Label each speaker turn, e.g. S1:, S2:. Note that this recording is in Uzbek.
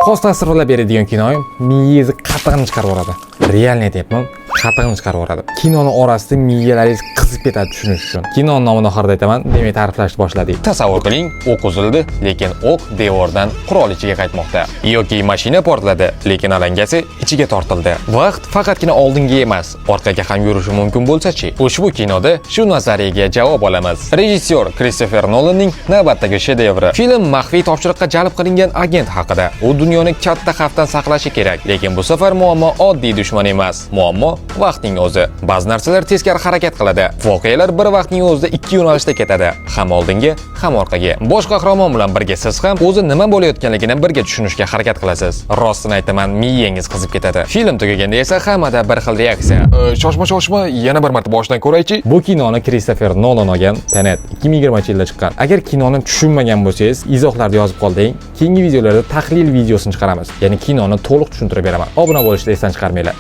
S1: Xos tasvirlab beradigan kino miyangizni qatig'ini chiqarib yuboradi. Реально aytyapman, qatig'ini chiqarib yuboradi. Kinoni orasida miyalaringiz qizib ketadi tushunish uchun. Kinoni nomini oxirida aytaman, demak, ta'riflashni boshladik. Tasavvur qiling, o'q uzildi, lekin o'q devordan qurol ichiga qaytmoqda. Yoki mashina portladi, lekin alangasi ichiga tortildi. Vaqt faqatgina oldinga emas, orqaga ham yurishi mumkin bo'lsa-chi? Ushbu kinoda shu nazariyaga javob olamiz. Rejissyor Kristofer Nolanning navbatdagi shedevri. Film maxfiy topshiriqqa jalb qilingan agent haqida. U dunyoni katta xavfdan saqlashi kerak, lekin bu safar muammo oddiy dushman emas. Muammo vaqtning o'zi. Ba'zi narsalar teskari harakat qiladi. Voqealar bir vaqtning o'zida ikki yo'nalishda ketadi. Ham oldinga, ham orqaga. Bosh qahramon bilan birga siz ham o'zi nima bo'layotganligini birga tushunishga harakat qilasiz. Rostini aytaman, miyangiz qizib ketadi. Film tugaganda esa hammada bir xil reaksiya.
S2: Shoshma, shoshma, yana bir marta boshidan ko'raychi.
S1: Bu kinoni Kristofer Nolan olgan, Tenet, 2020-yilda chiqqan. Agar kinoni tushunmagan bo'lsangiz, izohlarda yozib qoldiring. Keyingi videolarda tahlil videosini chiqaramiz. Ya'ni kinoni to'liq tushuntirib beraman. Obuna bo'lishni esdan chiqarmanglar.